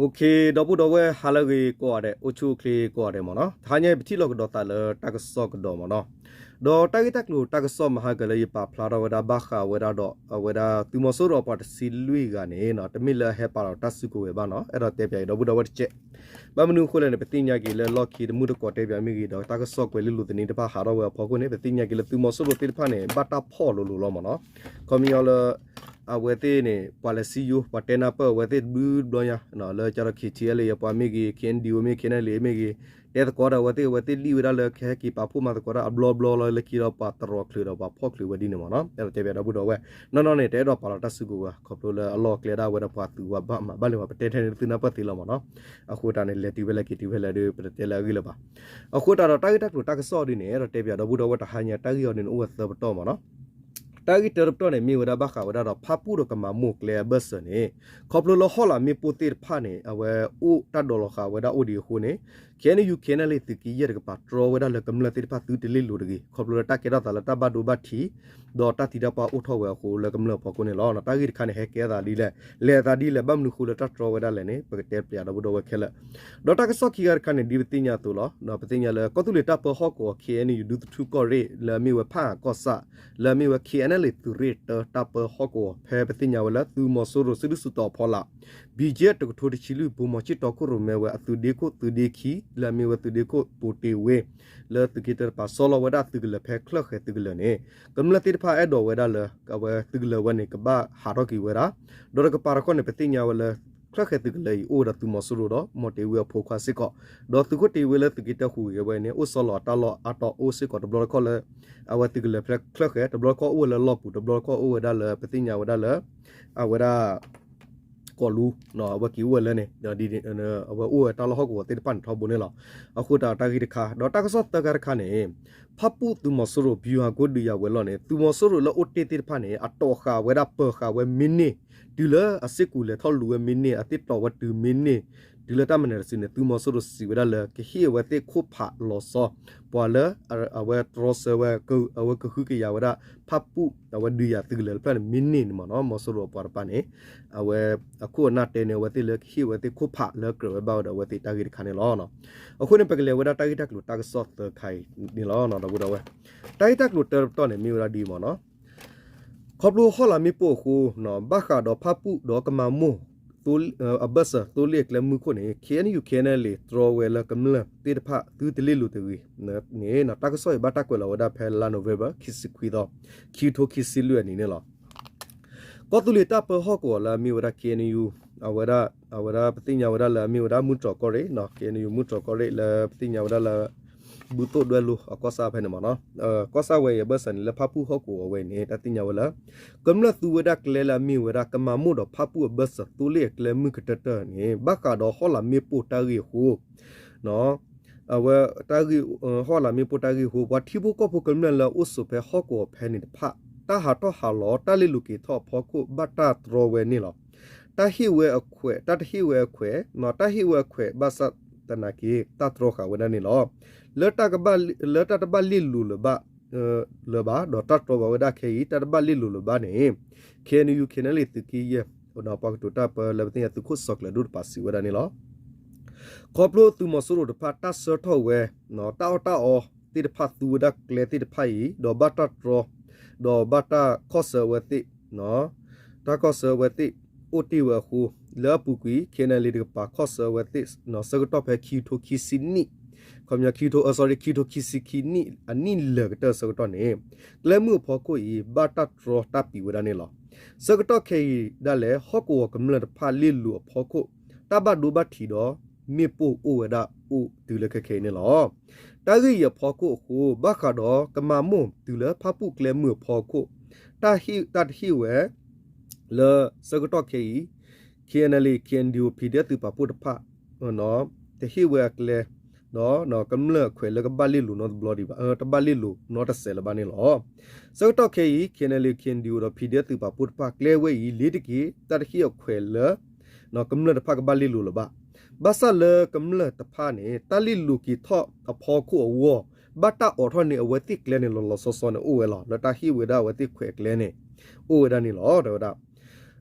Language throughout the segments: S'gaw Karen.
ဒီပုၢ်ဒီဝဲၢ်ဟါလၢအဂ့ၤကိးဂၤဒဲး, အိၣ်ဆူၣ်အိၣ်ချ့ကိးဂၤဒဲးမ့ၢ်နီၤ, တဟါညါပထံၣ်လိာ်ကဒီးသးလၢတၢ်ကစီၣ်ကဒီးမ့ၢ်နီၤ, ဒီးတၢ်ဂ့ၢ်တၢ်ကျိၤတၢ်ကစီၣ်မဟါကလၢယပာ်ဖျါထီၣ်ဝဲဒၣ်ဘၣ်ဃးဝဲဒၣ်ဒီး အဝဲဒၣ်သုးမီၤစိရိၤအပှၤတဆံလွံၢ်ဂၤန့ၣ် တမ့ၢ်လၢအဟဲပာ်လီၤတၢ်စုကဝဲၤဘၣ်နီၤ, အဲၣ်ဒိးတဲပၠးအံၤဒီပုၢ်ဒီဝဲၢ်တကဲး, ဘၣ်မနုၤအဃိလဲၣ်န့ၣ် ပသ့ၣ်ညါက့ၤလၢလီၢ်ခံတမုၢ်တကိးတဲပၠးမ့ၢ်ဂ့ၤ ဒီးတၢ်ကစီၣ်ကွဲးလံာ်လိာ်သန့တဖၣ်ဟးထီၣ်ဝဲအဖီခိၣ်န့ၣ် ပသ့ၣ်ညါက့ၤလၢသုးမီၤစိရိၤသ့ၣ်တဖၣ်န့ၣ် ဘၣ်တၢ်ဖီၣ်လိၤလိၤလီၤမ့ၢ်နီၤ, ခီပညီလၢ အဝဲသ့ၣ်န့ၣ် ပှၤလဲၤစံယိ ပှၤတဲနၢ်ပၢၢ်အဝဲသ့ၣ်တဘျုးတဘျီညါ လၢကဒီး KTLA အပှၤမ့ၢ်ဂ့ၤ KNDO မ့ၢ်ဂ့ၤ KNLA မ့ၢ်ဂ့ၤ တဲသကိးဒီးအဝဲသ့ၣ် အဝဲသ့ၣ်လံၣ်ဝဲဒၣ်လၢကဟဲက့ၤပာ်ဖှိၣ်မၤသကိးတၢ်အဘျီဘျီလီၤ လၢခံဒီးပှၤတရီချုးဒီးပှၤဖီၣ်ချုးဝဲဒ်န့ၣ်မ့ၢ်နီၤ, အဲၣ်ဒိးတဲပၠးဒီပုၢ်ဒီဝဲၢ်, နီၢ်နီၢ်န့ၣ် တအဲၣ်ဒိးပာ်လီၤတၢ်စုကဝဲၤ ခီဖျိလၢအလီၢ်အကျဲဒၣ်ဝဲဒီးပှၤသုးဝဲဘၣ်မး ဘၣ်လၢပတဲထဲန့ၣ်သုနၢ်ပၢၢ်သ့လီၤမ့ၢ်နီၤ, အဃိတၢ်န့ၣ် လဲၤတုၤဖဲလဲၣ်က့ၤတုၤဖဲလဲၣ်ဒီး ပတတဲလၢအဂ့ၢ်လၢၤဘၣ်, အဃိတၢ်ဒီးတၢ်ဂ့ၢ်တၢ်ကျိၤတၢ်ကစီၣ်ဒ်န့ၣ် အဲၣ်ဒိးတဲပၠးဒီပုၢ်ဒီဝဲၢ်တဟါညါတၢ်ဂ့ၢ်အီၤဒ်န့ၣ် အိၣ်ဝဲသၢပတီၢ်မ့ၢ်နီၤ, တၢ်ဂ့ၢ်တၢတပတီၢ်န့ၣ် မ့ၢ်ဝဲဒၣ်ဘၣ်ဃးဝဲဒၣ်ဒီးဖၣ်ပူၣ်ဒီးကမၤမိၢ်ကျဲအဘၢၣ်စၢၤန့ၣ် ခီဖျိလၢဟီၣ်လာ်မ့ၣ်ပိၢ်သ့ၣ်တဖၣ်န့ၣ် အဝဲအိၣ်တၢ်ဒိးလီၤဃာ်ဝဲဒၣ်အိၣ်ဒံးအဃိန့ၣ် KNU KNLA သုးက့ယဲၢ်တကပၤတြီဝဲဒၣ်လၢကမျၢၢ်သ့ၣ်တဖၣ်သုတလ့ၣ်လိၤတဂ့ၤ ခီဖျိလၢတၢ်ကဲထီၣ်သးလၢတၢ်ဘၣ်ဒိဘၣ်ထံး ဒီးတၢ်သံတၢ်ပှၢ်အိၣ်ထီၣ်ဝဲအဃိလၢကမျၢၢ်အဖီခိၣ်န့ၣ်လီၤ. တၢ်ဂ့ၢ်တခါန့ၣ် ဟဲကဲအသးဒ်လဲၣ်, လဲၤအသးဒ်လဲၣ် ဘၣ်မနုၤဃိလၢတၢ်တြီဝဲဒၣ်လဲၣ်န့ၣ် ပကတဲပၠးဒီပုၢ်ဒီဝဲၢ်ခဲလၢာ်, ဒီးတၢ်ကစီၣ်ခံဂၤတခါန့ၣ် ဒ်ပသ့ၣ်ညါအသိးလီၤ. ပသ့ၣ်ညါလၢကီၢ်သူလ့ၤတၢ်ပၢဟီၣ်ကဝီၤ KNU ဒူသထူကီၢ်ရ့ၣ် လၢအမ့ၢ်ဝဲဖၣ်အၣ်ကီၢ်ဆၣ် လၢအမ့ၢ်ဝဲ KNLA သုးရ့ၣ်တၢတၢ်ပၢဟီၣ်ကဝီၤ ဖဲပသ့ၣ်ညါဝဲလၢသုးမီၤစိရိၤစုဒုၣ်စုတီၤအဖီလာ် BGF တကထိတဆံလွံၢ် ဗိုလ်မှူးကြီးတီၤခိၣ်ရိၣ်မဲဝဲအသုးဒ့ခိၣ်သုးဒ့ခံ လၢအမ့ၢ်ဝဲသုးဒ့ခိၣ်ပိၤတ့ၤဝ့ လၢသုးက့တၢတပၤ စီလီၤဝဲဒၣ်သုးကလၢၤဖဲချၢၣ်ဃဲၤသုးကလၢၤန့ၣ် ကမျၢၢ်သ့ၣ်တဖၣ်အဲၣ်ဒိးဝဲဒၣ်လၢ အဝဲသုးကလၢၤဝဲန့ၣ် ကဘၣ်ဟးထီၣ်က့ၤဝဲဒၣ်, ဒီးတကပၤတခီန့ၣ် ပသ့ၣ်ညါဝဲလၢ ချၢၣ်ဃဲၤသုးကလၢၤအံၤ အိၣ်ဝဲဒီးသုးမီၤစိရိၤဒီး မီၤတ့ၤဝ့အဖိခွါစ့ၢ်ကီး, ဒီးသုးခိၣ်တ့ၤဝ့လၢသုးက့တၢဃုာ်ဂ့ၤဝဲန့ၣ် အိၣ်စီလီၤအတၢ်လီၢ်အါတီၤအိၣ်စ့ၢ်ကီး တဘျီတခီၣ်လၢ အဝဲသုးကလၢၤဖဲချၢၣ်ဃဲၤ တဘျီတခီၣ်အိၣ်ဝဲလၢလီၢ်ပူၤ တဘျီတခီၣ်အိၣ်ဝဲဒၣ်လၢ ပသ့ၣ်ညါဝဲဒၣ်လၢ အဝဲဒၣ် ကီၢ်လူ အဝဲက့ၤအိၣ်ဝဲလၢန့ၣ် အဝဲအိၣ်ဝဲတၢ်လီၢ်ဟီၣ်ကဝီၤသ့ၣ်တဖၣ်န့ၣ်ထီဘိန့ၣ်လီၤ. အဃိတၢ်တၢ်ဂ့ၢ်တခါ ဒီးတၢ်ကစီၣ်သၢခါတခါန့ၣ် ဖၣ်ပူၣ်သုးမီၤစိရိၤ ဗျူဟာကုန်း ဒုးယၤဝဲၤလီၢ်န့ၣ် သုးမီၤစိရိၤလၢအိၣ်တ့ၢ်သ့ၣ်တဖၣ်န့ၣ် အတီၢ်ဃာ်ဝဲဒၣ်ပၢၤဃာ်ဝဲမ့ၢ်န့ၢ် တုၤလၢအစ့ၢ်ကီးလဲၤထီၣ်လူၤဝဲမ့ၢ်န့ၢ် အသ့ၣ်တီၢ်ဝဲတုၤမ့ၢ်န့ၢ် တုၤလၢတၢ်မၤနၢၤတစုန့ၣ် သုးမီၤစိရိၤစံးဝဲဒၣ်လၢ ကဟ့ၣ်အဝဲသ့ၣ်ခိၣ်ဖးလီၤဆီ ပှၤလၢ အဝဲတြီဆၢဝဲ အဝဲကဟုကယာ်ဝဲဒၣ် ဖၣ်ပူၣ် အဝဲဒုးယၤသုးကလၢၤတဖျၢၣ်န့ၣ် မ့ၢ်န့ၢ်န့ၣ်မ့ၢ်နီၤ မီၤစိရိၤအပှၤတဖၣ်န့ၣ် အဝဲအခိၣ်အနၢ်တဲန့ၢ်အဝဲသ့ၣ်လၢ ကဟ့ၣ်အဝဲသ့ၣ်ခိၣ်ဖးလၢကြၢးဝဲဘၣ်ဝဲဒီးအဝဲသ့ၣ်တၢ်ဂ့ၢ်တခါန့ၣ်လီၤ. အဃိန့ၣ် ပကလဲၤဝဲဒၣ်တၢ်ဂ့ၢ်တၢ်ကျိၤတၢ်ကစီၣ်သၢခါအံၤန့ၣ်လီၤ ဒီပုၢ်ဒီဝဲၢ်. တၢ်ဂ့ၢ်တၢ်ကျိၤတၢတပတီၢ်န့ၣ် မ့ၢ်ဝဲဒၣ်ဒ်အံၤမ့ၢ်နီၤ ခီဖျိဟီၣ်လာ်မ့ၣ်ပိၢ်အဃိ ဘၣ်ဃးဒီးဖၣ်ပူၣ်ဒီးကမၤမိၢ် အဘၢၣ်စၢၤသိလ့ၣ်အကျဲမုၢ်ခိၣ်န့ၣ် KNU KNLA တြီဝဲလၢကမျၢၢ်သ့ၣ်တဖၣ် သုတလ့ၣ်လိၤတဂ့ၤန့ၣ် တၢ်ကစီၣ်အံၤဘၣ်တၢ်ကွဲးလီၤဝဲဒၣ်ဖဲလါ November ခံဆံခွံသီ ခံကထိခံဆံလွံၢ်အနံၤန့ၣ်လီၤ. ကီၢ်သူလ့ၤတၢ်ပၢဟီၣ်ကဝီၤလၢအမ့ၢ်ဝဲဒၣ် KNU အဝဲဒၣ် အဝဲဒၣ်ပသ့ၣ်ညါဝဲဒၣ်လၢအမ့ၢ်ဝဲဒၣ်မုၢ်တြီၢ်ကီၢ်ရ့ၣ် KNU မုၢ်တြီၢ်ကီၢ်ရ့ၣ်လၢပသ့ၣ်ညါဝဲဒၣ်လၢ ဘူၣ်သိၣ်ဒွဲၣ်လိအကီၢ်ဆၣ်ဖဲန့ၣ်မ့ၢ်နီၤ ကီၢ်ဆၣ်ဝဲအံၤအဘၢၣ်စၢၤန့ၣ် လၢဖၣ်ပူၣ်ဟီၣ်ကဝီၤဝဲအံၤန့ၣ် တၢ်သ့ၣ်ညါဝဲလၢ ကမျၢၢ်သူဝဲဒၣ်ကျဲလၢအမ့ၢ်ဝဲဒၣ် ကမၤမိၢ်ဒီးဖၣ်ပူၣ်အဘၢၣ်စၢၤသိလ့ၣ်အကျဲမုၢ်ကတၢၢ်တၢၢ်န့ၣ် ဘၣ်ဃးဒီးဟီၣ်လာ်မ့ၣ်ပိၢ်တၢ်ဂ့ၢ်အဃိ အဝဲ တၢ်ဂ့ၢ် ဟီၣ်လာ်မ့ၣ်ပိၢ်တၢ်ဂ့ၢ်အဃိ ပှၤထံဖိကီၢ်ဖိကမျၢၢ်လၢအအိၣ်ဆိးဖဲဟီၣ်ကဝီၤဖဲန့ၣ်တဖၣ် တၢ်ဟးထီၣ်ဟးလီၤ တၢ်လ့ၢ်လိၤက့ၤထီၣ်အဖီခိၣ် ဘၣ်တၢ်တြီဝဲန့ၣ်လီၤ. တၢ်ဟ့ၣ်ဝဲအခွဲး တၢ်တဟ့ၣ်ဝဲအခွဲး တၢ်ဟ့ၣ်ဝဲအခွဲး ဘၣ်ဆၣ်သနာ်က့ တၢ်တြီဃာ်ဝဲဒၣ်န့ၣ်လီၤ. လၢတၢ်တဘၣ်လ့ၢ်လိၤလၢၤဘၣ် လၢၤဘၣ် ဒီးတၢ်တြီဘၣ်ဝဲဒၣ်ခဲအံၤ တၢ်တဘၣ်လ့ၢ်လိၤလၢၤဘၣ်န့ၣ် KNU KNLA သုးက့ယဲၢ် ပှၤကတိၤတၢ်ပၢလၢပသ့ၣ်ညါသုးခိၣ်စီၤကျၢၤဒိၣ်တပၤစံးဝဲဒၣ်န့ၣ်လီၤ. ခီဖျိသုးမီၤစိရိၤတဖၣ် တၢ်ဆှၢထီၣ်ဝဲ တၢ်အီၣ်တၢ်အီသ့ၣ်တဖၣ် သူဝဲဒၣ်ကျဲသ့ၣ်တဖၣ်အံၤ ဒီးဘၣ်တၢ်တြီ ဒီးဘၣ်တၢ်ခီၣ်ဆၢအဝဲသ့ၣ် တၢ်ခီၣ်ဆၢအဝဲသ့ၣ် အိၣ်တ့ၢ်ဝဲအဃိ လၢအပူၤကွံာ် KNLA တကပၤခီၣ်ဆၢအဝဲသ့ၣ် ဆၢကတီၢ်ဖဲခံကထိခံဆံနံၣ် ခီပညီ ခံကထိ sorry ခံကထိခံဆံခံနံၣ် အနံၣ်လၢာ်ကတၢၢ်ဆၢကတီၢ်န့ၣ် ကျဲမုၢ်အဖီခိၣ်အံၤ ဘၣ်တၢ်တြီတၢ်ပံာ်ဝဲဒၣ်န့ၣ်လီၤ. ဆၢကတီၢ်ခဲအံၤဒၣ်လဲာ် ဟီၣ်ကဝီၤကမျၢၢ်တဖၣ်လ့ၢ်လိၤအဖီခိၣ် တၢ်ဘၣ်ဒိဘၣ်ထံးဒီး မ့ၣ်ပိၢ်အိၣ်ဝဲဒၣ်အိၣ်တုၤလၢခဲခဲအံၤန့ၣ်လီၤ. တၢ်ဂ့ၢ်အံၤအဖီခိၣ်အဃိ ဘၣ်ဃးဒီးကမၤမိၢ်တုၤလၢဖၣ်ပူၣ်ကျဲမုၢ်အဖီခိၣ် တၢ်ဟ့ၣ် တၢ်တဟ့ၣ်ဝဲ လၢဆၢကတီၢ်ခဲအံၤ KNLA KNDO PDF သုးပာ်ဖှိၣ်တဖၣ် တဟ့ၣ်ဝဲအကျဲ ဒီးကမျၢၢ်အခွဲးလၢကဘၣ်လ့ၢ်လိၤနီတဘျီဒံးဘၣ် တဘၣ်လ့ၢ်လိၤနီတစဲးလၢၤဘၣ်န့ၣ်လီၤ. ဆၢကတီၢ်ခဲအံၤ KNLA KNDO ဒီး PDF သုးပာ်ဖှိၣ်တဖၣ် ကျဲဝဲအံၤ လ့ၤတက့ၤ တၢ်တဟ့ၣ်အခွဲးလၢ ကမျၢၢ်တဖၣ်ကဘၣ်လ့ၢ်လိၤလၢၤဘၣ်. ဘၣ်ဆၣ်လၢကမျၢၢ်တဖၣ်န့ၣ် တၢ်လ့ၢ်လိၤက့ၤထီၣ်အဖီခိၣ်အဂီၢ် ဘၣ်တၢ်အိးထီၣ်န့ၢ်အဝဲသ့ၣ်ကျဲန့ၣ် လီၤလီၤဆီဆီန့ၣ်အိၣ်ဝဲလီၤ. လၢတၢ်ဟ့ၣ်ဝဲဒၣ်အဝဲသ့ၣ်ခွဲးအကျဲန့ၣ် အိၣ်ဝဲဒၣ်န့ၣ်လီၤ တဲဝဲဒၣ်.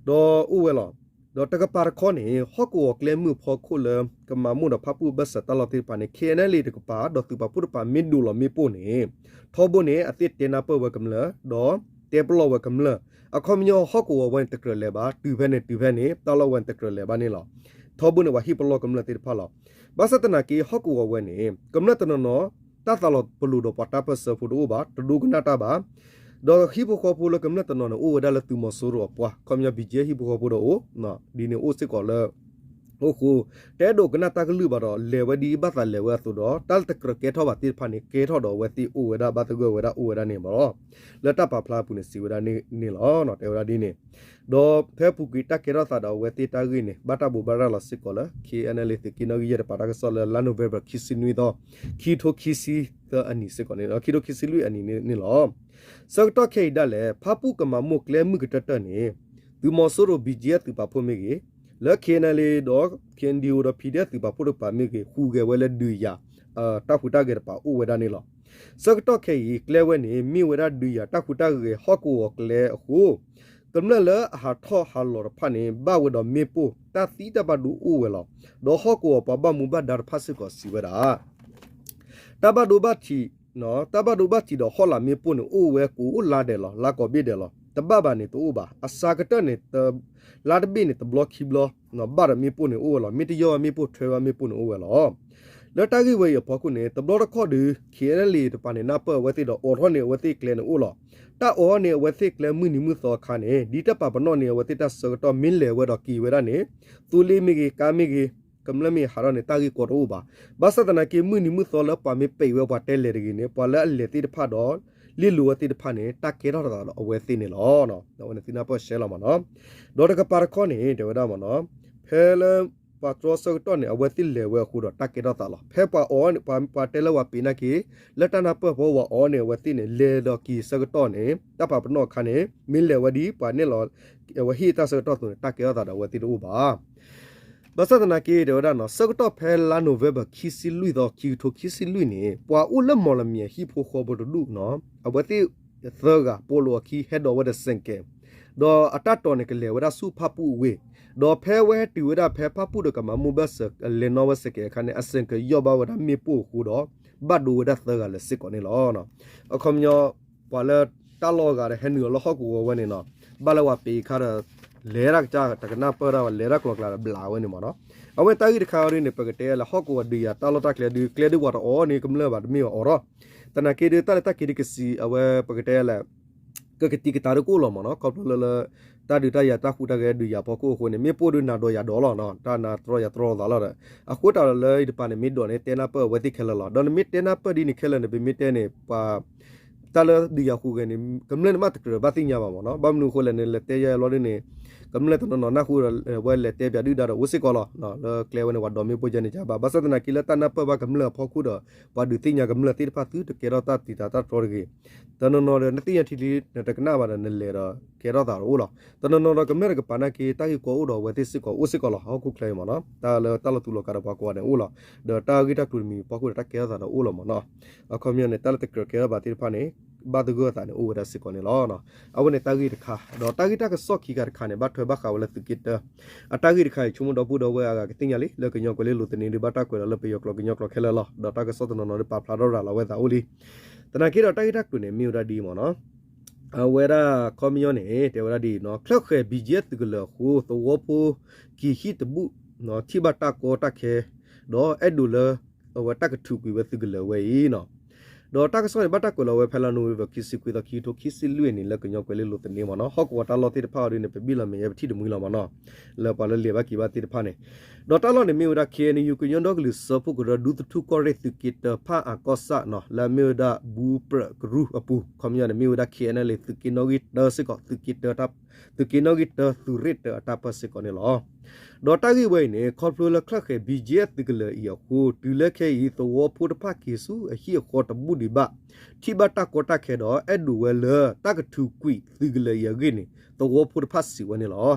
ဒီးအိၣ်ဝဲလီၤ. ဒီးတကပၤတခီန့ၣ် ဟီၣ်ကဝီၤကျဲမုၢ်ဖီခိၣ်လၢ ကမၤမိၣ်ဒီးဖၣ်ပူၣ်ဘၢၣ်စၢၤတၢ်လီၢ်သ့ၣ်တဖၣ်န့ၣ် ခ့ၣ်အဲၣ်အၣ်လ့ၣ်တကပၤ ဒီးသုးပာ်ဖှိၣ်တကပၤမ့ၢ်ဒိးလီၤမ့ၣ်ပိၢ်န့ၣ် ထီဘိန့ၣ် အသ့ၣ်တဲနၢ်ပၢၢ်ဝဲကမျၢၢ် ဒီးတဲပလီၢ်ဝဲကမျၢၢ် အခီပညီဟီၣ်ကဝီၤဝဲန့ၣ်တကြၢးလဲၤဘၣ် တုၤဖဲန့ၣ်တုၤဖဲန့ၣ် တၢ်လီၢ်ဝဲန့ၣ်တကြၢးလဲၤဘၣ်န့ၣ်လီၤ. ထီဘိန့ၣ် ပှၤဟ့ၣ်ပလီၢ်ကမျၢၢ်သ့ၣ်တဖၣ်လီၤ. ဘၣ်ဆၣ်သနာ်က့ဟီၣ်ကဝီၤဝဲန့ၣ် ကမျၢၢ်တနီၤနီၤ တၢ်သးလီၤပလိာ်ဒီးပှၤတၢ်ပၢၢ်ဆၢဖိတအိၣ်ဘၣ် တဒိကနၣ်တၢ်ဘၣ် ဒီးဟံၣ်ဖိဃီဖိလၢကမျၢၢ်တနီၤန့ၣ် အိၣ်ဝဲဒၣ်လၢသုးမီၤစိရိၤအပှၤ ခီပညီ ဘံၣ်ကၠ့ ဟံၣ်ဖိဃီဖိဒီးအိၣ် ဒ်န့ၣ်အိၣ်စ့ၢ်ကီးလၢ အိၣ်ဃိ တအဲၣ်ဒိးကနၣ်တၢ်ကလုၢ်ဘၣ်ဒီး လဲၤဝဲဒ်ဘၣ်သးလဲၤဝဲအသိးဒီး တၢ်လၢတကြၢးကဲထီၣ်ဘၣ်သ့ၣ်တဖၣ်န့ၣ် ကဲထီၣ်ဒီးအဝဲသ့ၣ်အိၣ်ဝဲဒၣ် ဘၣ်သဂၢၢ်ဝဲဒၣ်အိၣ်ဝဲဒၣ်န့ၣ်မ့ၢ်လီၤ. လၢတၢ်ပာ်ဖျါအပူၤန့ၣ် စံးဝဲဒၣ်န့ၣ်လီၤ. တဲဝဲဒၣ်ဒ်န့ၣ် ဒီးဖဲပူၤကွံာ်တၢ်ကဲထီၣ်သးဒီးအဝဲသ့ၣ်တၢ်ဂ့ၢ်န့ၣ် ဘၣ်တၢ်ဘိးဘၣ်ရၤလီၤစ့ၢ်ကီးလၢ ခ့ၣ်အဲၣ်အၣ်လ့ၣ် သုးက့နီၣ်ဂံၢ်ယဲၢ်တကပၤတၢ်ကစီၣ်လၢ လါ November ခံဆံနွံသီ ခံကထိခံဆံသၢအနံၤစ့ၢ်ကီးန့ၣ် ခံကထိခံဆံလွံၢ်အနံၤန့ၣ်လီၤ. ဆၢကတီၢ်ခဲအံၤဒၣ်လဲာ် ဖၣ်ပူၣ်ကမၤမိၣ်ကျဲမုၢ်ကတၢၢ်တၢၢ်န့ၣ် သုးမီၤစိရိၤ ဘံၣ်ကၠ့ သုးပာ်ဖှိၣ်မ့ၢ်ဂ့ၤ, လၢ ခ့ၣ်အဲၣ်အၣ်လ့ၣ် ဒီး ခ့ၣ်အဲၣ်အၣ်ဒီး ဖံဒဲၣ် သုးပာ်ဖှိၣ်တကပၤမ့ၢ်ဂ့ၤ ဟူးဂဲၤဝဲလၢဒုးယၤ တၢ်ဟူးတၢ်ဂဲၤတကပၤအိၣ်ဝဲဒၣ်န့ၣ်လီၤ. ဆၢကတီၢ်ခဲအံၤ ကျဲဝဲန့ၣ် မ့ၢ်ဝဲဒၣ်ဒုးယၤတၢ်ဟူးတၢ်ဂဲၤဟီၣ်ကဝီၤကျဲအဃိ ကမျၢၢ်လၢအဟးထီၣ်ဟးလီၤတဖၣ်န့ၣ် ဘၣ်ဝဲဒီးမ့ၣ်ပိၢ် တၢ်သံတၢ်ဘၣ်ဒိအိၣ်ဝဲလီၤ. ဒီးဟီၣ်ကဝီၤပှၤဘၣ်မူဘၣ်ဒါတဖၣ်စ့ၢ်ကီးစံးဝဲဒၣ် တၢ်ဘၣ်ဒိဘၣ်ထံး တၢ်ဘၣ်ဒိဘၣ်ထံးဒီးဟီၣ်လာ်မ့ၣ်ပိၢ်န့ၣ် အိၣ်ဝဲကိးအိၣ်လါဒဲးလီၤ. လါကိးဘ့ၣ်ဒဲးလီၤ. တဘၣ်ဘၣ်န့ၣ်တအိၣ်ဘၣ်. အစှၤကတၢၢ်န့ၣ် လါတဘ့ၣ်န့ၣ် တဘျီခံဘျီ ဘၣ်ဒီးမ့ၣ်ပိၢ်န့ၣ်အိၣ်ဝဲလီၤ. မ့ၢ်တယီၢ်ဝဲမ့ၣ်ပိၢ် ထွဲဝဲမ့ၣ်ပိၢ်န့ၣ်အိၣ်ဝဲလီၤ. လၢတၢ်ဂ့ၢ်ဝဲအံၤအဖီခိၣ်န့ၣ် တဘျီတခီၣ်ဒီး ခ့ၣ်အဲၣ်အၣ်လ့ၣ်တကပၤန့ၣ် နၢ်ပၢၢ်အဝဲသ့ၣ်ဒီး အိးထီၣ်န့ၢ်အဝဲသ့ၣ်ကျဲန့ၣ်အိၣ်လီၤ. တၢ်အိးထီၣ်န့ၢ်အဝဲသ့ၣ်ကျဲမုၢ်နံၤမုၢ်သီအခါန့ၣ် ဒ်တၢ်ပာ်ပနီၣ်န့ၢ်အဝဲသ့ၣ်တၢ်ဆၢကတီၢ်မ့ၢ်လဲၤဝဲဒီးက့ၤဝဲဒၣ်န့ၣ် သိလ့ၣ်မ့ၢ်ဂ့ၤ ကါမ့ၢ်ဂ့ၤ ကမျၢၢ်မ့ၢ်ဟးထီၣ်န့ၣ် တၢ်ဂ့ၢ်ကီတအိၣ်ဘၣ်. ဘၣ်ဆၣ်သနာ်က့ မုၢ်နံၤမုၢ်သီလၢပှၤမ့ၢ်ပဲာ်ဝဲပှၤတဲလဲၤတဂ့ၤန့ၣ် ပှၤလၢအလဲၤသ့ၣ်တဖၣ်ဒီး လ့ၣ်လိၤဝဲသ့ၣ်တဖၣ်န့ၣ် တၢ်ကဲထီၣ်သးဒီးအဝဲသ့ၣ်န့ၣ်လီၤ. အဝဲန့ၣ်သုနၢ်ပၢၢ်ရှဲလီၤမ့ၢ်နီၤ. ဒီးတကပၤတခီန့ၣ် တဲဝဲဒၣ်မ့ၢ်နီၤ ဖဲလၢ ပှၤတြီဆၢကတီၢ်န့ၣ် အဝဲသ့ၣ်လဲၤဝဲအဃိဒီးတၢ်ကဲထီၣ်သးလီၤ. ဖဲပှၤအီၤန့ၣ် ပှၤတဲလၢပှၤပ့ၤနာ်က့ၤ လၢတၢ်နၢ်ပၢၢ်ဖီဝဲအီၤန့ၣ် အဝဲသ့ၣ်န့ၣ် လဲၤဒီးက့ၤဆၢကတီၢ်န့ၣ် တၢ်ပာ်ပနီၣ်အခါန့ၣ် မ့ၢ်လဲၤဝဲဒ်ပှၤနဲၣ်လီၤ အဝဲဟ့ၣ်တၢ်ဆၢကတီၢ်အသိးန့ၣ် တၢ်ကဲထီၣ်သးဒီးအဝဲသ့ၣ်တအိၣ်ဘၣ်. ဘၣ်ဆၣ်သနာ်က့ တဲဝဲဒၣ်နီၤ ဆၢကတီၢ်ဖဲလါ November ခံဆံလွံၢ်သီ ခံကထိခံဆံလွံၢ်န့ၣ် ပှၤအိၣ်လၢမီၣ်လမံၤအဟံၣ်ဖိဃီဖိတဒူၣ်နီၤ အဝဲသ့ၣ်သၢဂၤ ပိာ်လိာ်အခံ ဟဲဒိးဝဲဒီးစဲၣ်ကဲၣ် ဒီးအတၢ်တိာ်န့ၣ် ကလဲၤဝဲဒၣ်ဆူဖၣ်ပူၣ်အဝ့ၢ်, ဒီးဖဲအဝဲဟဲတုၤဝဲဒၣ်ဖဲဖၣ်ပူၣ်ဒီးကမၤမိၢ်ဘၢၣ်စၢၤ လဲၤနီၣ်ဝဲစဲၣ်ကဲၣ်အခါန့ၣ် အစဲၣ်ကဲၣ်ယီၢ်ဘၣ်ဝဲဒၣ်မ့ၣ်ပိၢ်အဃိဒီး ဘၣ်ဒိဝဲဒၣ်သၢဂၤလၢၤစ့ၢ်ကီးန့ၣ်လီၤ. အခီပညီ ပှၤလၢတၢ်လီၢ်အဂၤဒီးဟဲနုာ်လီၤလၢဟီၣ်ကဝီၤဝဲန့ၣ်နီၤ ဘၣ်လၢပှၤပ့ၤအခါဒီး လဲၤတၢ်ကစၢ်တကနၣ်ပၢၢ်တၢ်ဘၣ် လဲၤတၢ်ကျီၤကျါဒီးဘျးဝဲန့ၣ်မ့ၢ်နီၤ. အဝဲတၢ်ဂ့ၢ်တခါအံၤဒ်န့ၣ် ပကတဲလၢဟီၣ်ကဝီၤဒုးယၤတၢ်လီၢ်တၢ်ကျဲဒုး ကျဲဒုးပှၤတအိးန့ၣ် ကမျၢၢ်ဘၣ်တမ့ၢ်ဘၣ်အိးထီၣ် သနာ်က့ဒုး တၢ်လၢတၢ်က့ၤဒုးကစံး အဝဲပကတဲလၢ ကကတံာ်ကတာ်ဒုးကအိၣ်လီၤမ့ၢ်နီၤ ခီဖျိလၢလၢ တၢ်ဒုးတၢ်ယၤတၢ်ဟူးတၢ်ဂဲၤဒုးယၤဖီခိၣ်အဃိန့ၣ် မ့ၣ်ပိၢ်ဒုးနၤဒီးယၤဒီးလီၤနီၤ တၢ်နၤတြီယၤတြီလိာ်သးလီၤဒီး အဃိသတးဒီးလၢအံၤတပၤန့ၣ် မ့ၢ်ဒိးန့ၣ် တဲနၢ်ပၢၢ်အဝဲသ့ၣ်ခဲလၢာ်လီၤ. ဒီးနမ့ၢ်တဲနၢ်ပၢၢ်ဒ်န့ၣ်ခဲလၢာ်န့ၣ် ပမ့ၢ်တဲန့ၣ် ပှၤ တၢ်လၢဒုးယၤဟူးဂဲၤန့ၣ် ကမျၢၢ်န့ၣ်မ့ၢ်တကြၢးဘၣ်သ့ၣ်ညါဘၣ်မ့ၢ်နီၤ ဘၣ်မနုၤအဃိလဲၣ်န့ၣ် လဲၤတဲယၤလီၤဒ်န့ၣ် ကမျၢၢ်တနီၤနီၤနၢ်ဟူဒီး ဝဲလဲၤတဲပၠးဒုၣ်ဒါဒီးအိၣ်စ့ၢ်ကီးလီၤ. လၢကျဲဝဲန့ၣ် ပှၤဒိးမ့ၣ်ပိၢ်ယဲန့ၣ်ကဘၣ် ဘၣ်ဆၣ်သနာ်က့လၢတၢ်နၢ်ပၢၢ်ဘၣ် ကမျၢၢ်အဖီခိၣ်ဒီး ပှၤဒုးသ့ၣ်ညါကမျၢၢ်သ့ၣ်တဖၣ်သုတကဲထီၣ်တၢ်တံာ်တာ်တၢ်တြီတဂ့ၤ တနီၤနီၤဒီး နသ့ၣ်ညါထံထံ နတကနၣ်ဘၣ်ဒီး နလဲၤဒီးကဲထီၣ်သးတအိၣ်လီၤ. တနီၤနီၤဒီးကမျၢၢ်တကပၤနာ်က့ တၢ်ဂ့ၢ်ကီအိၣ်ဒီးအဝဲသ့ၣ်စ့ၢ်ကီးအိၣ်စ့ၢ်ကီးလီၤ. ဟီၣ်ခိၣ်ချၢအံၤမ့ၢ်နီၤ တၢ်လၢတၢ်လီၤတူာ်လီၤကာ်ဒီးပှၤကိးဂၤန့ၣ်အိၣ်လီၤ. ဒီးတၢ်ဂ့ၢ်တၢ်ကျိၤတမံၤအဖီခိၣ်ဒီး တၢ်ကဲထီၣ်သးဒီးအိၣ်လီၤမ့ၢ်နီၤ. အခီပညီန့ၣ် တၢ်လၢတကြၢးကဲထီၣ်ဘၣ်သ့ၣ်တဖၣ်န့ၣ် ဘၣ်သဂၢၢ်သးန့ၣ်အိၣ်ဝဲဒၣ်စ့ၢ်ကီးန့ၣ်လီၤ. အဝဲန့ၣ်တၢ်ဂ့ၢ်တခါ ဒီးတၢ်ဂ့ၢ်တၢ်ကစီၣ်ခံခါတခါန့ၣ် ဘၣ်ထွဲဘၣ်ဃးဝဲလၢသုးက့တၢ အတၢ်ဂ့ၢ်တခါအံၤ ဆိကမိၣ်ဒီပုၢ်ဒီဝဲၢ်အဂၤကသ့ၣ်ညါလံ လၢကညီကွဲၤလ့လိၤသန့ဒီး ဘၣ်တၢ်ကွဲးလီၤလၢပယီၤကျိာ်ကညီကျိာ်ခဲလၢာ်လီၤ. ဒီးတၢ်ကစီၣ်တနီၤနီၤဒီး ပာ်ဖျါထီၣ်ရၤလီၤဝဲသးအိၣ်လံ. သနာ်က့ဒီးတၢ်ဂ့ၢ်တၢ်ကျိၤန့ၣ် မ့ၢ်ဝဲဒၣ်ဒ်အံၤမ့ၢ်နီၤ အဝဲဒၣ်ခီပညီန့ၣ် တဲဝဲဒၣ်ဒ်အံၤနီၤ ချၢၣ်ဃဲၤ ဘံၣ်ကၠ့ သုးကလၢၤအဃိ သဝီဖိ က့ၤဟံၣ်တဘူၣ် ထံၣ်ဘၣ်တၢ်ကီတၢ်ခဲ ဒီးအဲၣ်ဒိးလၢ အဝဲတၢ်ကထုးကွံာ်ဝဲသုးကလၢၤဝဲအံၤနီၤ. ဒီးတၢ်ကစီၣ်န့ၣ် ဘၣ်တၢ်ကွဲးလီၤဝဲဖဲလါနိၣ်ဝ့ဘၢၣ် ခံဆံခွံသီ ခံကထိခံဆံလွံၢ်န့ၣ် လၢကညီကွဲၤလ့လိၤသန့မ့ၢ်နီၤ ဟီၣ်ကဝီၤတၢ်လီၢ်သ့ၣ်တဖၣ်အံၤဒ်န့ၣ် ပဘံၣ်လီၤမဲာ်ညါပထံၣ်တမှံလီၤမ့ၢ်နီၤ လၢပှၤလၢလဲၤဘၣ်က့ၤဘၣ်သ့ၣ်တဖၣ်န့ၣ် ဒီးတၢ်လီၢ်န့ၣ်မ့ၢ်ဝဲဒၣ် ခ့ၣ်အဲၣ်ယူၣ် ကညီဒီကလုာ်စၢဖှိၣ်ကရၢ ဒူသထူၣ်ကီၢ်ရ့ၣ် သုးက့တၢ ဖၣ်အၣ်ကီၢ်ဆၣ်နီၤ လၢအမ့ၢ်ဝဲဒၣ် ဘူးပြၢးကရူၢ်အပူၤ ခီပညီန့ၣ် မ့ၢ်ဝဲဒၣ် ခ့ၣ်အဲၣ်အၣ်လ့ၣ် သုးက့နီၣ်ဂံၢ်တၢစ့ၢ်ကီး သုးက့နီၣ်ဂံၢ်တၢ သုးရ့ၣ်တၢအတၢ်ပၢၢ်စ့ၢ်ကီးန့ၣ်လီၤ. ဒီးတၢ်ဂ့ၢ်ဝဲအံၤန့ၣ် ခီဖျိလၢချၢၣ်ဃဲၤ ဘံၣ်ကၠ့ သုးကလၢၤအံၤအဃိ တုၤလၢခဲအံၤ သဝီဖိတဖၣ်က့ၤဆူအဟံၣ်အဃီတဘူၣ်ဒံးဘၣ် ထံၣ်ဘၣ်တၢ်ကီတၢ်ခဲဒီး အဲၣ်ဒိးဝဲလၢတၢ်ကထုးကွံာ်သုးကလၢၤအံၤအဂ့ၢ်န့ၣ် သဝီဖိတဖၣ်စံးဝဲန့ၣ်လီၤ.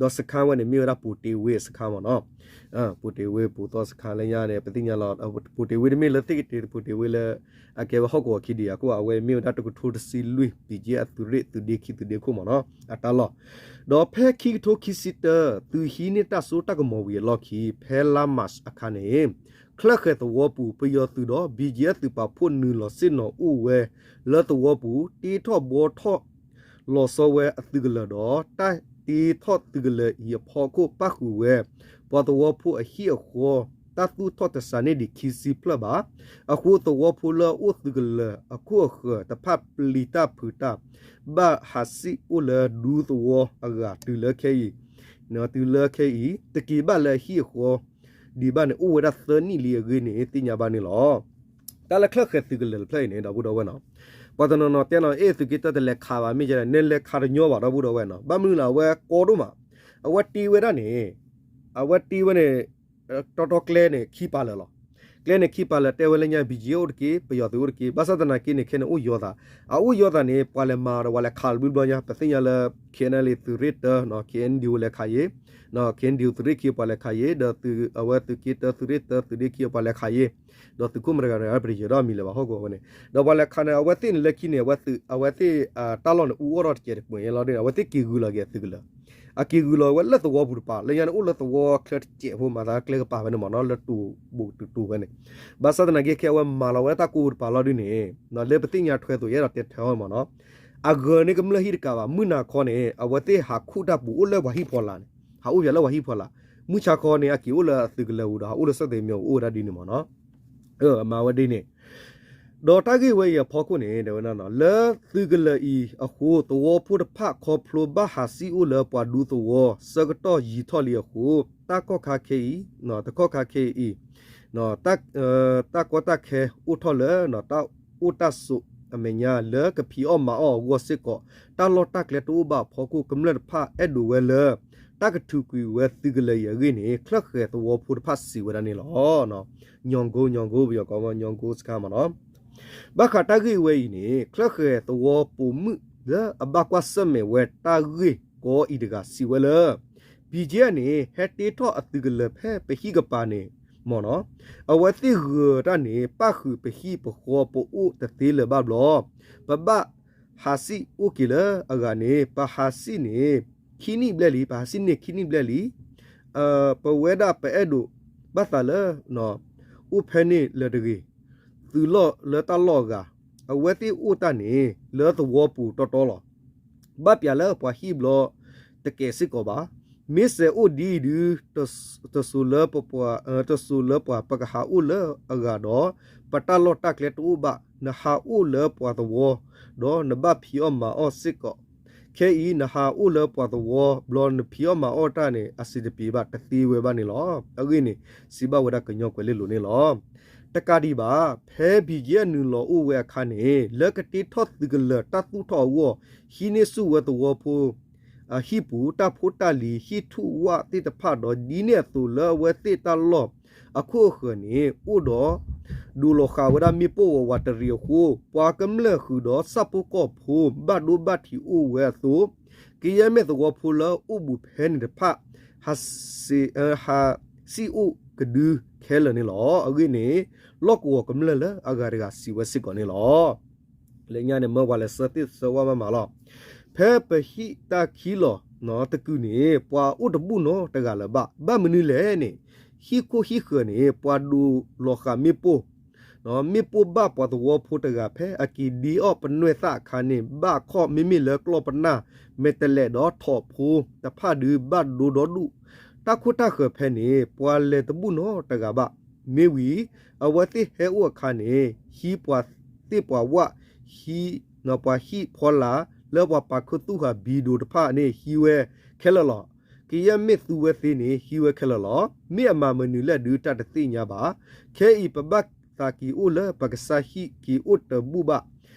ဒီးစခါဝဲန့ၣ် မ့ၢ်ဝဲဒၣ် ပူၤတ့ၢ်ဝ့ၣ်အစခါမ့ၢ်နီၤ. ပူၤတ့ၢ်ဝ့ၣ် ပူၤသီစခါလၢညါန့ၣ် ပသ့ၣ်ညါလီၤ. ပူၤတ့ၢ်ဝ့ၣ်တမ့ၢ်လၢသ့ၣ်ကတ့ၢ် ပူၤတ့ၢ်ဝ့ၣ်လၢ အကဲဝဲဟီၣ်ကဝီၤခံဒံးဧါ ကအိၣ် အဝဲမ့ၢ်ဝဲဒၣ်တကထိတဆံလွံၢ် BGF အသုးရ့ၣ် သုးဒ့ခံ သုးဒ့ခိၣ်မ့ၢ်နီၤ အတၢ်လီၢ်. ဒီးဖဲခံကထိခံဆံတၢ သုးဟံးန့ၢ်တၢ်စိတၢ်ကမီၤဝံၤအလီၢ်ခံ ဖဲလါမးအခါန့ၣ် ချၢၣ်ဃဲၤသဝီပူၤ ပယီၤသုးဒီး BGF သုးပာ်ဖှိၣ်နုာ်လီၤဆ့ၣ်နီၤအိၣ်ဝဲလၢသဝီပူၤ တ့ထီၣ်ဘှီထီၣ်လီၤဆီဝဲအသုးကလၢၤဒီး တၢ်တ့ထီၣ်သုးကလၢၤအံၤအဖီခိၣ် ပၣ်ဃုာ်ဝဲ ပှၤသဝီဖိအဟံၣ်အဃီ တၢ်သူၣ်ထီၣ်တစးန့ၢ်ဒံးခံဆံဖျၢၣ်ဘၣ်. အဃိသဝီဖိလၢအအိၣ်သုးကလၢၤအခိၣ်အဃၢၤတဖၣ်ပျံၤတၢ်ဖုးတၢ် ဘၣ်ဟးစံၣ်အိၣ်လၢဒူသဝီအဂၤတုၤလၢခဲအံၤ တုၤလၢခဲအံၤ တက့ၤဘၣ်လၢအဟံၣ်အဃီဒံးဘၣ်န့ၣ် အိၣ်ဝဲဒၣ်သၢနံၣ်လံအဂ့ၢ်န့ၣ် သ့ၣ်ညါဘၣ်န့ၣ်လီၤ. တၢ်လၢချၢၣ်ဃဲၤသုးကလၢၤတဖျၢၣ်အံၤန့ၣ် ဒီပုၢ်ဒီဝဲၢ်နီၤ, ပှၤတနီၤနီၤတဲနီၤ အဲၣ် သုးက့တၢတလဲၤခးဘၣ် မ့ၢ်ကဲ နလဲၤခးတညီဘၣ် ဒီပုၢ်ဒီဝဲၢ်နီၤ, ဘၣ်မနုၤလဲၣ် အဝဲကီဒိၣ်မး, အဝဲတ့ဝဲဒၣ်န့ၣ်, အဝဲတ့ဝဲန့ၣ် တီတီကျဲန့ၣ် ခံပာ်လၢာ်လီၤ. ကျဲန့ၣ်ခံပာ်လၢာ် တဲဝဲလၢညါ BGF အိၣ်တက့ၢ် ပယီၤသုးအိၣ်တက့ၢ်, ဘၣ်ဆၣ်သနာ်က့န့ၣ် ခဲန့ၣ်အိၣ်ယီၤသး, အအိၣ်ယီၤသးန့ၣ် ပှၤလဲၤမၤဒီး ပှၤလဲၤခးလီၤဘျုးဘျီညါ, ပသ့ၣ်ညါလၢ KNLA သုးရ့ၣ်တၢ KNDO လဲၤခးယ့ၣ်, KNDO သုးရ့ၣ်ခံပှၤလဲၤခးယ့ၣ်, ဒီးအဝဲသုးက့တၢ သုးရ့ၣ်တၢ သုးဒ့ခံပှၤလဲၤခးယ့ၣ်, ဒီးသုးခိၣ်မတဂၤတဂၤ ပတယၢၤဒီးမံၤလၢၤဘၣ်ဟီၣ်ကဝီၤဝဲန့ၣ်, ဒီးပှၤလဲၤခးန့ၣ် အဝဲသ့ၣ်န့ၣ်လၢခံန့ၣ် အဝဲသ့ၣ်တၢ်လီၢ်န့ၣ် အူအီၣ်ထီၣ်တစဲးတပှဲၤလီၤဒီး အဝဲသ့ၣ်က့ၤဂုာ်လီၤက့ၤအသုးကလၢၤ, အက့ၤဂုာ်လီၤဝဲလၢသဝီပူၤတပၤ, လၢညါန့ၣ်အိၣ်လၢသဝီချၢတစဲးဖိ မၤသးကျဲကပၤဖဲန့ၣ်မ့ၢ်နီၤ, လၢတိၤဘူးတတိၤဖဲန့ၣ်, ဘၣ်ဆၣ်သနာ်က့ ခဲအဝဲမၤလီၤဝဲတၢ်ကိၢ်ပူၤတပၤလီၤဒုန့ၣ်, လၢပသ့ၣ်ညါထွဲသိး ယအဲၣ်ဒိးတဲထွဲအီၤမ့ၢ်နီၤ, အဂၢၤန့ၣ်ကမျၢၢ်ဟံၣ်တကးဘၣ်, မုၢ်နၤခီန့ၣ် အဝဲသ့ၣ်ဟးခူၣ်တၢ်ပူၤအိၣ်လၢပှၤဟံၣ်ဖီလာ်န့ၣ်, ဟးအိၣ်ပၠးလၢပှၤဟံၣ်ဖီလာ်, မုၢ်ဆါခီန့ၣ် အက့ၤအိၣ်လၢအသုးကလၢၤပူၤဒီး ဟးအိၣ်လၢစ့ၢ်သ့းမ့ၢ်အိၣ်ဝဲဒၣ်ဒ်န့ၣ်မ့ၢ်နီၤ, မၤဝဲဒ်န့ၣ် ဒီးတၢ်ဂ့ၢ်ဝဲအံၤအဖီခိၣ်န့ၣ် တဲဝဲဒၣ် လၢသုးကလၢၤအံၤအဃိ သဝီဖိတဖၣ်ခီဖျိဘၣ်ဟးစံၣ်အိၣ်လၢပှၤဒူသဝီ ဆၢကတီၢ်ယံာ်ထီၣ်လံအဃိ တၢ်ကီၢ်ခါခဲအံၤ, တၢ်ကီတၢ်ခဲအံၤ, တၢ်ကီတၢ်ခဲအိၣ်ထီၣ်လၢ တၢ်အိၣ်တၢ်ဆိးအမဲာ်ညါ လၢကဖံးအီၣ်မၤအီၣ်အဂီၢ်စ့ၢ်ကီး တၢ်လီၢ်တၢ်ကျဲတအိၣ်ဘၣ်အဖီခိၣ် ကမျၢၢ်တဖၣ်အဲၣ်ဒိးဝဲလၢ တၢ်ကထုးကွံာ်ဝဲသုးကလၢၤအံၤအဂ့ၢ်န့ၣ် ချၢၣ်ဃဲၤသဝီဖိတဖၣ်စံးဝဲဒၣ်န့ၣ်လီၤ. ညီကိညီကိ ပယီၤကိညီကိစခါမ့ၢ်နီၤ, ဘၣ်ဃးတၢ်ဂ့ၢ်ဝဲအံၤန့ၣ် ချၢၣ်ဃဲၤသဝီပိာ်မုၣ်လၢအဘၣ်ကွၢ်ဆၢၣ်မဲာ်ဝဲတၢ်ဂ့ၢ်ကီအံၤတဂၤ စံးဝဲလၢ BGF န့ၣ် ဟဲတ့ထီၣ်အသုးကလၢၤဖဲပဟံၣ်ကပၤန့ၣ်မ့ၢ်နီၤ, အဝဲသ့ၣ်ဂၢၤတၢ်န့ၣ် ပၣ်ဃုာ်ပဟံၣ်ပဃီပအိၣ်တသ့လၢၤဘၣ်ဘျီ, ပဘၣ်ဟးစံၣ်အိၣ်က့ၤလၢအဂၤန့ၣ် ပဟးစံၣ်န့ၣ် ခံနံၣ်ဘျဲၣ်လံ, ပဟးစံၣ်န့ၣ်ခံနံၣ်ဘျဲၣ်လံ, ပဝဲဒၣ်ပအဲၣ်ဒိးဘၣ်သးလၢ အိၣ်ဖဲန့ၣ်လၢၤတဂ့ၤ, သုးလီၢ်လၢတၢ်လီၢ်အဂၤ, အဝဲသ့ၣ်အိၣ်တၢ်န့ၣ် လၢသဝီပူၤတီတီလီၤ. ဘၣ်ပၠးလၢပှၤဟံၣ်ဘျီ တကဲးစ့ၢ်ကီးဘၣ်. မ့ၢ်စဲးအိၣ်ဒ်အံၤဒု တစိၤလၢပှၤ, တစိၤလၢပှၤ ပကဟးအိၣ်လၢအဂၤဒီး ပတၢ်လီၢ်တၢ်ကျဲတအိၣ်ဘၣ်, နဟးအိၣ်လၢပှၤသဝီ ဒီးနဘၣ်ဖံးအီၣ်မၤအီၣ်စ့ၢ်ကီး, ခဲအံၤနဟးအိၣ်လၢပှၤသဝီ ဘျီနဖံးအီၣ်မၤအီၣ်တၢ်န့ၣ် အဆင်တပြေဘၣ် တသ့ဝဲဘၣ်န့ၣ်လီၤ. အဂ့ၢ်န့ၣ် စံးဘၣ်ဝဲဒၣ်ကညီကွဲၤလ့လိၤန့ၣ်လီၤ. တကးဒံးဘၣ် ဖဲ BGF နုာ်လီၤအိၣ်ဝဲအခါန့ၣ် လၢကတ့ထီၣ်သုးကလၢၤတၢ်သူၣ်ထီၣ်အဂီၢ် ဟံးန့ၢ်ဆူၣ်ဝဲသဝီဖိ အဟံၣ်ပူၤ တၢ်ဖိတၢ်လံၤ ဟံၣ်ထူၣ်ဝၣ်သ့ၣ်တဖၣ်ဒီး ဒ်န့ၣ်အသိးလၢအဝဲသ့ၣ်တၢ်လီၢ်အခိၣ်အဃၢၤန့ၣ် အိၣ်ဒီး ဒိးလီၤဃာ်ဝဲဒၣ်မ့ၣ်ပိၢ်ဝးဝးတရံးအဃိ ပှၤကမျၢၢ်ဃုာ်ဒီးဆၣ်ဖိကီၢ်ဖိ ဘၣ်ဒိဘၣ်ထံးအိၣ်ဝဲအသိး ကယဲၢ်မ့ၢ်သဝီဖိလၢအိၣ်ဘူးဖဲန့ၣ်တဖၣ် ဟးစံၣ်, ဟးစံၣ်အိၣ်ကဒုခဲလၢာ်န့ၣ်လီၤ. အဂ့ၢ်န့ၣ် လီၢ်ကဝီၤကမျၢၢ်လၢအဂၤတဂၤစံးဝဲစ့ၢ်ကီးန့ၣ်လီၤ. လၢညါန့ၣ် မၢပှၤလဲၤဆၢသ့ၣ်ဆၢဝၣ်မးမးလီၤ. ဖဲပဟံၣ်တၢ်ခံလီၤတကုးန့ၣ် ပှၤအိၣ်တဘူၣ်နီတဂၤလၢၤဘၣ်. ဘၣ်မနုၤလဲၣ်န့ၣ် ဟံၣ်ခိၣ်ဟံၣ်ဃၢၤန့ၣ် ပှၤဒိးလီၤဃာ်မ့ၣ်ပိၢ် မ့ၣ်ပိၢ်ဘၣ်ပှၤသဝီဖိတဂၤ ဖဲအက့ၤဒ့အီၣ်ပနွဲၢ်သၣ်အခါန့ၣ် ဘၣ်ခီၣ်မ့မ့ၢ်လၢကျီၢ်ပနၢ် မဲာ်တဲးလဲးဒီးထိးဖိတဖၣ်ဒုး ဘၣ်ဒိဒီဒူၣ် တၢ်ခိၣ်တၢ်ဃၢၤဖဲန့ၣ် ပှၤလဲၤတဘူၣ်နီတဂၤဘၣ်. မ့ၢ်ဝံၤ အဝဲသ့ၣ်ဟဲအိၣ်အခါန့ၣ် ဟံးပှၤသ့ၣ်ပှၤဝၣ်, ဟံးပှၤဟံၣ်ဖီလာ် လၢပှၤပာ်ခူသူၣ်ဟးဘံဒိးတဖၣ်န့ၣ် ဟံးဝဲခဲလၢာ်လီၤ. ကယဲၢ်မ့ၢ်သူဝဲသ့န့ၣ် ဟံးဝဲခဲလၢာ်လီၤ. မ့ၢ်အမၤမနုၤလဲၣ်ဒုး တၢ်တသ့ၣ်ညါဘၣ်. ခဲအံၤပဘၣ်သးက့ၤအိၣ်လၢပကစၢ်ဟံၣ် က့ၤအိၣ်တဘူၣ်ဘၣ်.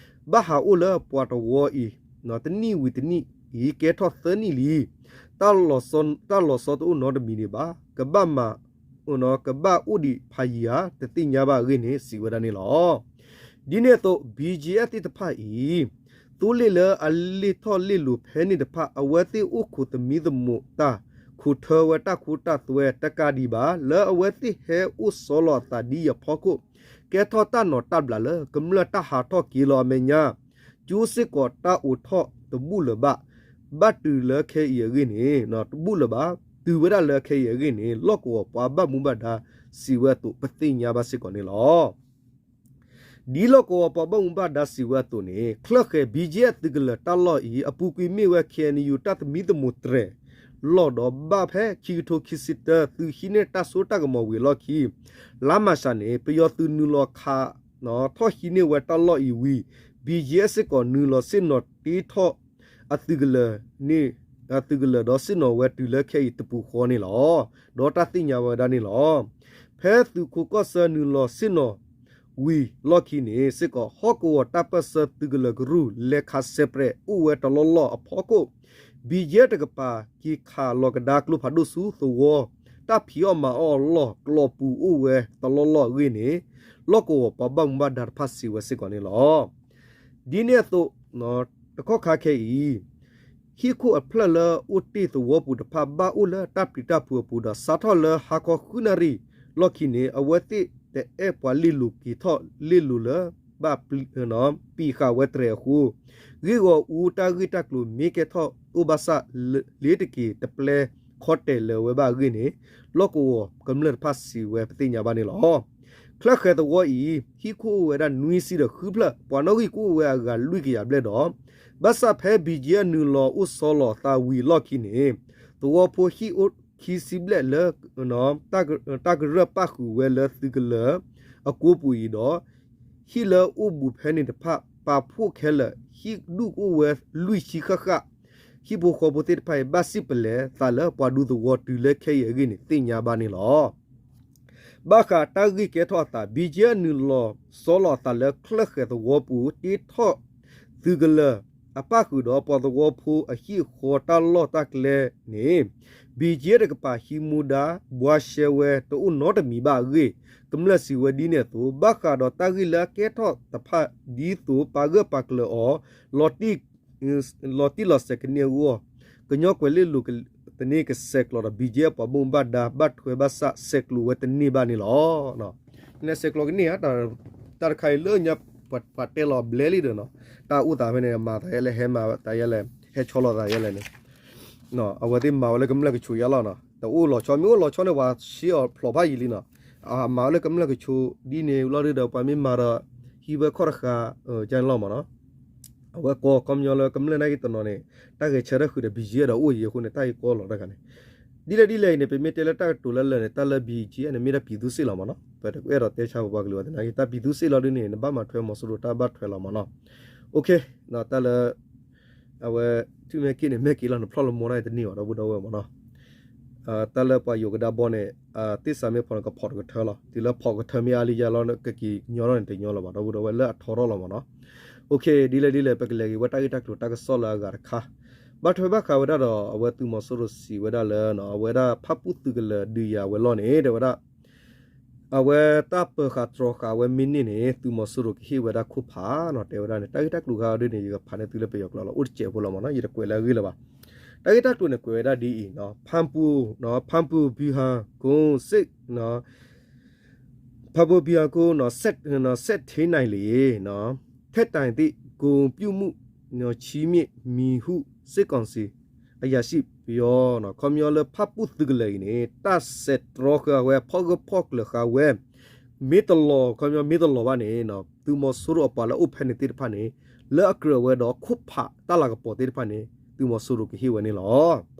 ဘၣ်ဟးအိၣ်လၢပှၤတဝီအံၤ တနံၣ်ဝံၤတနံၣ်အံၤ ကဲထီၣ်သၢနံၣ်လံ. တၢ်လီၤဆီတအိၣ်နီတမံၤဒံးဘၣ်. ကဘၣ်မၤ ကဘၣ်အိၣ်ဒံးဖးယံၤဧါ တသ့ၣ်ညါဘၣ်အဂ့ၢ်န့ၣ် စံးဝဲဒၣ်န့ၣ်လီၤ. ဒ်န့ၣ်အသိး BGF သ့ၣ်တဖၣ်အံၤ သိလ့ၣ်လၢအလ့ၣ်ထီၣ်လ့ၣ်လီၤဖဲန့ၣ်တဖၣ် အဝဲသ့ၣ်အိၣ်ခိးသမံသမိးတၢ် ခိၣ်ထၢဝဲတၢ်ခိတၢ်သွဲတကးဒံးဘၣ် လၢအဝဲသ့ၣ်ဟဲအိၣ်ဆီလီၤအသးဒ်အံၤအဖီခိၣ် ကဲထီၣ်တၢ်နီၣ်တၢ်ဘျးလၢ ကမျၢၢ်တၢ်ဟးထီၣ်က့ၤလီၤအမဲာ်ညါ ကၠိစ့ၢ်ကီးတၢ်အိးထီၣ်တဘူၣ်လၢၤဘၣ် ဘၣ်တုၤလၢခဲအံၤအဂ့ၢ်န့ၣ် တဘူၣ်လၢၤဘၣ် တုၤဝဲဒၣ်လၢခဲအံၤအဂ့ၢ်န့ၣ် လီၢ်ကဝီၤပှၤဘၣ်မူဘၣ်ဒါစံးဝဲအသိး ပသ့ၣ်ညါဘၣ်စ့ၢ်ကီးန့ၣ်လီၤ. ဒ်လီၢ်ကဝီၤပှၤဘၣ်မူဘၣ်ဒါစံးဝဲအသိးန့ၣ် ချၢၣ်ဃဲၤ ဘံၣ်ကၠ့အသုးကလၢၤတၢ်လီၢ်အံၤ အပူၤကွံာ်မ့ၢ်ဝဲ ခ့ၣ်အဲၣ်ယူၣ် တၢ်သမံသမိးတြဲၤလီၢ်ဒီး ဘၣ်ဖဲခံကထိခံဆံတၢ သုးဟံးန့ၢ်တၢ်စိတၢ်ကမီၤဝံၤအလီၢ်ခံ လါမၢ်ၡးန့ၣ် ပယီၤသုးနုာ်လီၤခး ထီၣ်ဟံးန့ၢ်ဝဲတၢ်လီၢ်အံၤဝံၤ ဘံၣ်ကၠ့အ စ့ၢ်ကီးနုာ်လီၤဆ့ၣ်နီၤတ့ထီၣ် အသုးကလၢၤန့ၣ် အသုးကလၢၤဒီးဆ့ၣ်နီၤဝဲတုၤလၢခဲအံၤတပူၤဃီန့ၣ်လီၤ. ဒီးတၢ်သ့ၣ်ညါဝဲဒၣ်န့ၣ်လီၤ. ဖဲသုးခိးကီၢ်ဆၢနုာ်လီၤဆ့ၣ်နီၤဝံၤလီၢ်ခံန့ၣ်စ့ၢ်ကီး ဟီၣ်ကဝီၤတၢ်ပၢၢ်ဆၢသုးကလၢၤကရူၢ် လဲၤခးစဲးပြဲးအိၣ်ဝဲတလီၢ်လီၢ်အဖီခိၣ် ဘံၣ်ကၠ့တကပၤ က့ၤခးလီၤကဒါကျိဖးဒိၣ်ဆူသဝီ တၢ်ဖံးအီၣ်မၤအီၣ်အလီၢ် ကျိးပူၤအိၣ်ဝဲတလီၢ်လီၢ်အဂ့ၢ်န့ၣ် လီၢ်ကဝီၤပှၤဘၣ်မူဘၣ်ဒါတဖၣ်စံးဝဲစ့ၢ်ကီးန့ၣ်လီၤ. ဒ်န့ၣ်အသိး တကီၢ်ခါခဲအံၤ ဟံၣ်ခိၣ်အဖျၢၣ်လၢအိၣ်တ့ၢ်သဝီပူၤတဖၣ် ဘၣ်အိၣ်လၢတၢ်ပျံၤတၢ်ဖုးအပူၤဒီး စးထီၣ်လၢဟါခီဃုနၣ်ရံၣ်လီၢ်ခံန့ၣ် အဝဲသ့ၣ်တအဲၣ်ပှၤလ့ၣ်လိၤက့ၤထီၣ်လ့ၣ်လိၤလၢ ဘၣ်ပံးဃာ်ဝဲတြဲၤအဃိ ဂ့ၢ်ဂီၢ်အူတၢ်ဂ့ၢ်တၢ်ကျိၤမ့ၢ်ကဲထီၣ်အိၣ်ဘၣ်ဆၣ် လ့ၤတက့ၤတပျဲခီတဲာ်လၢၤဝဲဘၣ်အဂ့ၢ်န့ၣ် လီၢ်ကဝီၤကမျၢၢ်တဖၣ်စံးဝဲပသ့ၣ်ညါဘၣ်န့ၣ်လီၤ. ချၢၣ်ဃဲၤသဝီအံၤ ဟံၣ်ခိၣ်အိၣ်ဝဲဒၣ်နွံဆံဒီးဃုဖျၢၣ် ပှၤနီၣ်ဂံၢ်ကအိၣ်ဝဲအဂၤလွံၢ်ကယၤဘျဲၣ်ဒီး ဘၣ်ဆၣ်ဖဲ ဘံၣ်ကၠ့အနုာ်လီၤအိၣ်ဆီလီၤအသးဝံၤအလီၢ်ခံန့ၣ် သဝီဖိဟံၣ်အိၣ်ခံဆံဘျဲၣ်လၢ တၢ်ကရၢၢ်ပၣ်ဃုာ်ဝဲလၢသုးကလၢၤအကိပူၤအံၤဒီး ဟံၣ်လၢအိၣ်ဘူးဖဲန့ၣ်တဖၣ် ပာ်ဖှိၣ်ခဲလၢာ် ဟံၣ်ဒူၣ်ကအိၣ်ဝဲလွံၢ်ဆံဃၣ်ဃၣ် ဟံၣ်ဖိဃီဖိသ့ၣ်တဖၣ်အံၤ ဘၣ်စံၣ်ပလဲၤသးလၢပှၤဒူသဝီတုၤလၢခဲအံၤအဂ့ၢ်န့ၣ် သ့ၣ်ညါဘၣ်န့ၣ်လီၤ. ဘၣ်ဃးတၢ်ဂ့ၢ်ကဲထီၣ်အသး ဘံၣ်ကၠ့အနုာ်လီၤဆီလီၤအသးလၢချၢၣ်ဃဲၤသဝီပူၤ တ့ထီၣ်သုးကလၢၤအပၣ်ဃုာ်ဒီးပှၤသဝီဖိအဟံၣ်အဃီတၢ်လီၢ်တၢ်ကျဲန့ၣ် ဘံၣ်ကၠ့တကပၤဟံးမူဒါ ဘှါရှဲဝဲတအိၣ်နီတမံၤဘၣ်အဂ့ၢ် ကမျၢၢ်စံးဝဲဒ်န့ၣ်အသိး ဘၣ်ဃးဒီးတၢ်ဂ့ၢ်လၢအကဲထီၣ်တဖၣ်ဒ်သိးပာ်ဂၢၢ်ပာ်ကျၢၤအီၤ လီၤတံၢ်လီၤဆဲးကန့ၢ်အဂီၢ် ကညီကွဲၤလ့လိၤသန့ကဆဲးကျိးဒီး ဘံၣ်ကၠ့ပှၤဘၣ်မူဘၣ်ဒါ ဘၣ်ထွဲဘၣ်ဆၣ်ဆဲးကျိးဝဲတန့ၢ်ဘၣ်န့ၣ်လီၤ. နဆဲးကျိးကန့ၢ်ဧါ တၢ်တခါအံၤလၢညါပှၤတဲလီၤဘျဲလံဒီးနီၤ တၢ်အိၣ်သးဖဲန့ၣ် မၤသးယဲလဲၣ် ဟဲမၤသးယဲလဲၣ် ဟဲဆီလီၤသးယဲလဲၣ်န့ၣ် အဝဲသ့ၣ်မၤဝဲလၢကမျၢၢ်ကဆိးယါလီၤနီၤ တအိၣ်လီၤဆီ မ့ၢ်အိၣ်လီၤဆီန့ၣ် ပှၤရှဲအီၤဖျိးဖးယံာ်လံနီၤ အမၤဝဲလၢကမျၢၢ်ကဆိးဒ်န့ၣ်လီၤဒီး ပှၤမ့ၢ်မၤဒီး ဟံးဝဲခီၣ်တဃာ် ကန့ၣ်လီၤမးနီၤ အဝဲကီၢ်ခီပညီလၢကမျၢၢ်နာ်က့တနီၤန့ၣ် တၢ်ဂဲၤဆၢထၢၣ်ဃုာ်ဒီး ဘံၣ်ကၠ့ဒီးအိၣ်ယံၤအဃိန့ၣ် တၢ်ဂ့ၢ်ကီလီၤတၢ်ခါန့ၣ် ဒ်လဲၣ်ဒ်လဲၣ်အံၤန့ၣ် ပမ့ၢ်တဲလၢတၢ်ကတိၤလၢလၢာ်န့ၣ် တၢ်လၢ ဘံၣ်ကၠ့ န့ၣ် မ့ၢ်ဒၣ်ပံၤသူစ့ၣ်လီၤမးနီၤ ပတအဲၣ်ဒိးတဲဆါပပှၤကလုာ်ဘၣ်သနာ်က့ တၢ်ပံၤသူစ့ၣ်လီၤဒ်န့ၣ် နဘၣ်မၤထွဲမီၤစိရိၤတၢ်ဘၣ်ထွဲလီၤမးနီၤ OK တၢ်လၢ အဝဲ ထူၣ်မဲာ်က့ၤန့ၣ် မဲာ်က့ၤလီၤ နဖျီၣ်လၢမိၢ်ဒၣ်တန့ၢ်ဘၣ် ဒီပုၢ်ဒီဝဲၢ်မးနီၤ တၢ်လၢပှၤယိၤကဒါဘီန့ၣ် သ့ၣ်စးမ့ၢ်ဖီၣ်န့ၣ် ကဖီၣ်တကထၢလီၤ တုၤလၢဖီၣ်ကထၢမ့ၢ်အါလံယါလီၤ ကက့ၤညီထီၣ်န့ၣ် တညီလၢၤဘၣ် ဒီပုၢ်ဒီဝဲၢ်လၢအထီထီၣ်လီၤမးနီၤ OK ဒ်လဲၣ်ဒ်လဲၣ် ပကလဲၤက့ၤဝဲတၢ်ဂ့ၢ်တၢ်ကျိၤတၢ်ကစီၣ်လၢအဂၤတခါ ဘၣ်ထွဲဘၣ်ဃးဝဲဒၣ်ဒီး အဝဲသုးမီၤစိရိၤစံးဝဲဒၣ်လၢ အဝဲဒၣ်ဖၣ်ပူၣ်သုးကလၢၤဒုးယၤဝဲလီၢ်န့ၣ် တဲဝဲဒၣ် အဝဲတၢ်ပၢၤဃာ်တြီဃာ်ဝဲမ့ၢ်န့ၢ်န့ၣ် သုးမီၤစိရိၤကဟ့ၣ်ဝဲဒၣ်ခိၣ်ဖးနီၤ တဲဝဲဒၣ်န့ၣ် တၢ်ဂ့ၢ်တၢ်ကျိၤဂၤဒ်န့ၣ် ယကဖးန့ၢ်သုလၢပယီၤကျိာ်လီၤ အိၣ်တစဲးဖိလီၤမးနီၤ ယတကွဲးလၢအဂ့ၢ်လၢၤဘၣ် တၢ်ဂ့ၢ်တၢ်ကျိၤန့ၣ် ကွဲးဝဲဒၣ်ဒ်အံၤနီၤ ဖၣ်ပူၣ် ဖၣ်ပူၣ်ဘံဟၣ်ကိၣ်စ့ၣ် ဖၣ်ပူၣ်ဘံဟၣ်ကိၣ် စဲးထ့နၢ်လံ ထဲတိုင်သည့် ဂုဏ်ပြုမှု ချီးမြှင့်မည်ဟု စစ်ကောင်စီအရာရှိပြော ခီပညီလၢဖၣ်ပူၣ်သုးကလၢၤအံၤန့ၣ် တၢ်ဆဲးတြီဃာ်ဝဲ ဖီၣ်ဂၢၢ်ဖီၣ်ကျၢၤဃာ်ဝဲ မ့ၢ်တလီၤ ခီပညီမ့ၢ်တလီၤဘၣ်န့ၣ် သုးမီၤစိရိၤအပှၤလၢအိၣ်ဖဲန့ၣ်သ့ၣ်တဖၣ်န့ၣ် လၢအကြၢးဝဲဒီးခိၣ်ဖးတၢ်လၤကပီၤသ့ၣ်တဖၣ်န့ၣ် သုးမီၤစိရိၤကဟ့ၣ်ဝဲန့ၣ်လီၤ.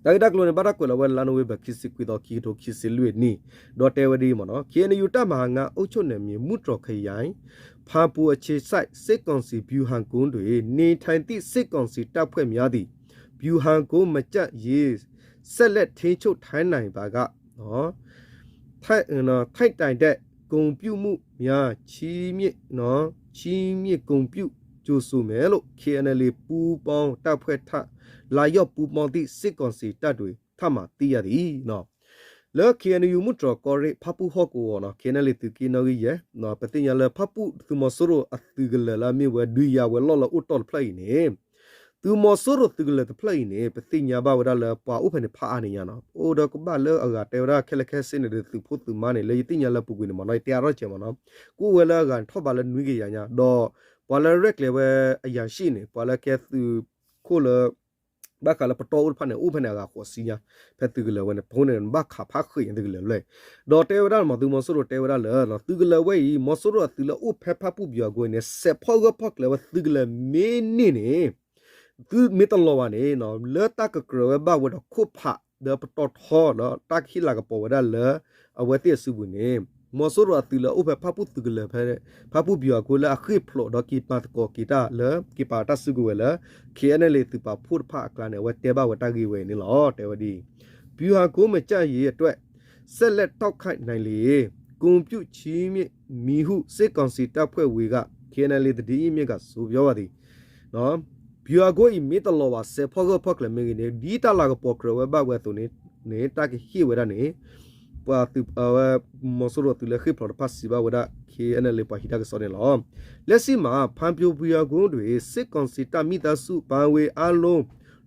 တၢ်ဂ့ၢ်တၢ်ကျိၤန့ၣ် ဘၣ်တၢ်ကွဲးလီၤဝဲလါနိၣ်ဝ့ဘၢၣ် ခံဆံခွံသီ ခံကထိခံဆံလွံၢ်နံၣ် ဒီးတဲဝဲဒ်အံၤမးနီၤ ခ့ၣ်အဲၣ်ယူၣ် တပ်မဟာငါး အုပ်ချုပ်နယ်မြေ မူတြီၢ်ခရိုင် ဖၣ်ပူၣ် အခြေစိုက် စစ်ကောင်စီ ဗျူဟာကုန်းတွင် နေထိုင်သည့် စစ်ကောင်စီတပ်ဖွဲ့များသည် ဗျူဟာကုန်းမကျရေး ဆက်လက်ထိန်းချုပ်ထားနိုင်ပါက ထိုက်တန်တဲ့ ဂုဏ်ပြုမှုများ ချီးမြှင့် ချီးမြှင့်ဂုဏ်ပြု ကြိုဆိုမယ်လို့ KNLA ပူးပေါင်းတပ်ဖွဲ့ထံ လာရောက်ပူးပေါင်းသည့် စစ်ကောင်စီတပ်တွေထံမှ သိရသည် လၢ ခ့ၣ်အဲၣ်ယူၣ် မူတြီၢ်ကီၢ်ရ့ၣ် ဖၣ်ပူၣ်ဟီၣ်ကဝီၤနီၤ KNLA သုးက့နီၣ်ဂံၢ်ယဲၢ် ပသ့ၣ်ညါလၢဖၣ်ပူၣ်သုးမီၤစိရိၤအသုးကလၢၤလၢအမ့ၢ်ဝဲဒုးယၤဝဲလီၢ်လၢအိၣ်တီၢ်တဖျၢၣ်အံၤန့ၣ် သုးမီၤစိရိၤသုးကလၢၤတဖျၢၣ်အံၤန့ၣ် ပသ့ၣ်ညါဘၣ်ဝဲဒၣ်လၢပှၤအိၣ်ဖဲန့ၣ်ဖးအါန့ၣ်ညါနီၤ, အိၣ်ဒီးကဘၣ်လၢအဂၤတဲဝဲဒၣ်ခဲလၢာ်ခဲဆ့န့ၣ်ဒီး သုးဖိသုးမါန့ၣ် လၢယသ့ၣ်ညါလၢပူၤကွံာ်န့ၣ်မ့ၢ်နီၤ, ယတဲအါထီၣ်ကဲးမ့ၢ်နီၤ, ကအိၣ်ဝဲလၢအဂၤန့ၣ်ထီၣ်ဘးလၢနွံကယၤညါ, ဒီးပှၤလၢရဲၣ်ကျဲၤဝဲအရာရှိန့ၣ် ပှၤလၢကဲသုးခိၣ်လၢ ဘၣ်ဃးလၢပတီၢ်အိၣ်တဖၣ်န့ၣ် အိၣ်ဖဲန့ၣ်အဂၤဃိးဆံညါ, ဖဲသုးကလၢၤဝဲန့ၣ် အဃိန့ၣ် ဘၣ်ခးဖးဃ့ၢ်ညါသုးကလၢၤလၢ, ဒီးတဲဝဲဒၣ်မ့ၢ် သုးမီၤစိရိၤတဲဝဲဒၣ်လၢ သုးကလၢၤဝဲအံၤ မီၤစိရိၤအသုးလၢအိၣ်ဖဲဖၣ်ပူၣ်ပယီၤအကိးအံၤန့ၣ် စဲးဖီၣ်ဂၢၢ်ဖီၣ်ကျၢၤဝဲသုးကလၢၤမ့ၢ်န့ၢ်န့ၣ် သုမ့ၢ်တလီၤဘၣ်န့ၣ် လၢတၢ်ကကြၢးဝဲဘၣ်ဝဲဒီးခိၣ်ဖး ဒီးပတီၢ်ထီ ဒီးတၢ်ကဟ့ၣ်လၤကပီၤဝဲဒၣ်လၢ အဝဲသ့ၣ်အစုပူၤန့ၣ် မီၤစိရိၤအသုးလၢအိၣ်ဖဲဖၣ်ပူၣ်သုးကလၢၤဖဲ ဖၣ်ပူၣ်ပယီၤအကိလၢအဃ့ၢ်ဖျိးဒီးက့ၤပာ်သကိးက့ၤတၢ်လၢ က့ၤပာ်တၢ်စုကဝဲၤလၢ ခ့ၣ်အဲၣ်အဲၣ်လ့ၣ်သုးပာ်ဖှိၣ်တဖၣ်အကျါန့ၣ် အဝဲတဲဘၣ်ဝဲတၢ်ဂ့ၢ်ဝဲအံၤန့ၣ်လီၤ. တဲဝဲဒ်အံၤ, ဗျူဟာကုန်းမကျရေးအတွက် ဆက်လက်တိုက်ခိုက်နိုင်လေ ဂုဏ်ပြုချီးမြှင့်မည်ဟု စစ်ကောင်စီတပ်ဖွဲ့ဝင်က ခ့ၣ်အဲၣ်အဲၣ်လ့ၣ် သတင်းရင်းမြစ်က ဆိုပြောပါသည်. ဗျူဟာကုန်းအံၤ မ့ၢ်တလီၤဘၣ် စဲးဖီၣ်ဂၢၢ်ဖီၣ်ကျၢၤမ့ၢ်ဂ့ၤန့ၣ် ဒ်တၢ်လၤကပီၤကြၢးဝဲဘၣ်ဝဲအသိးန့ၣ် တၢ်ကဟ့ၣ်ဝဲဒၣ်န့ၣ် ပှၤသုးအဝဲ မီၤစိရိၤသုးလၢဃ့ၢ်ဖျိးတဖၣ်စံးဘၣ်ဝဲဒၣ် ခ့ၣ်အဲၣ်အဲၣ်လ့ၣ် ပှၤဟံးတၢ်ကစီၣ်န့ၣ်လီၤ. လက်ရှိမှာ ဖန်ပြိုဘုရားကုန်းတွင် စစ်ကောင်စီတပ်မိသားစုအပါအဝင်အားလုံး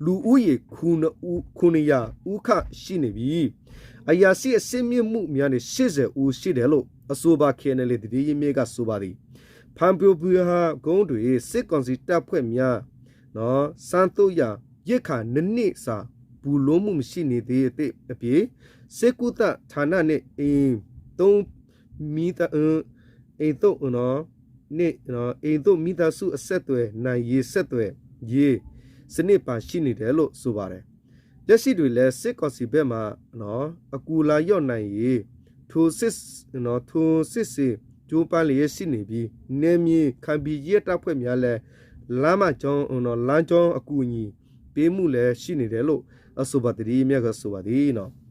လူဦးရေ ခုနှစ်ရာ ဦးခန့်ရှိနေပြီ အရာရှိအဆင့်မြင့်မှုများနှင့် ရှစ်ဆယ်ဦးရှိတယ်လို့ အဆိုပါ ခ့ၣ်အဲၣ်အဲၣ်လ့ၣ် သတင်းရင်းမြစ်က ဆိုပါသည်. ဖန်ပြိုဘုရားကုန်းတွင် စစ်ကောင်စီတပ်ဖွဲ့များ စားသောက်ရန် ရိက္ခာနှစ်နှစ်စာ ဖူလုံမှုမရှိနေသေးသည့်အပြင် ဆေးကုသဌာနနှင့် အိမ်သုံး မီးသ အိမ်သုံး နှင့် အိမ်သုံးမိသားစုအဆက်သွယ်နိုင်ရေး ဆက်သွယ်ရေးစနစ်ပါရှိနေတယ်လို့ ဆိုပါတယ်. လက်ရှိတွင်လည်း စစ်ကောင်စီဘက်မှ အကူလာရောက်နိုင်ရေး ထိုစစ် ထိုစစ်ဆင်ကြိုးပမ်းလျက်ရှိနေပြီး နယ်မြေခံ ဘီဂျီအက်ဖ် တပ်ဖွဲ့များလည်း လမ်းမကြောင်း လမ်းကြောင်းအကူအညီပေးမှုလည်းရှိနေတယ်လို့ အဆိုပါ သတင်းရင်းမြစ်က ဆိုပါသည်.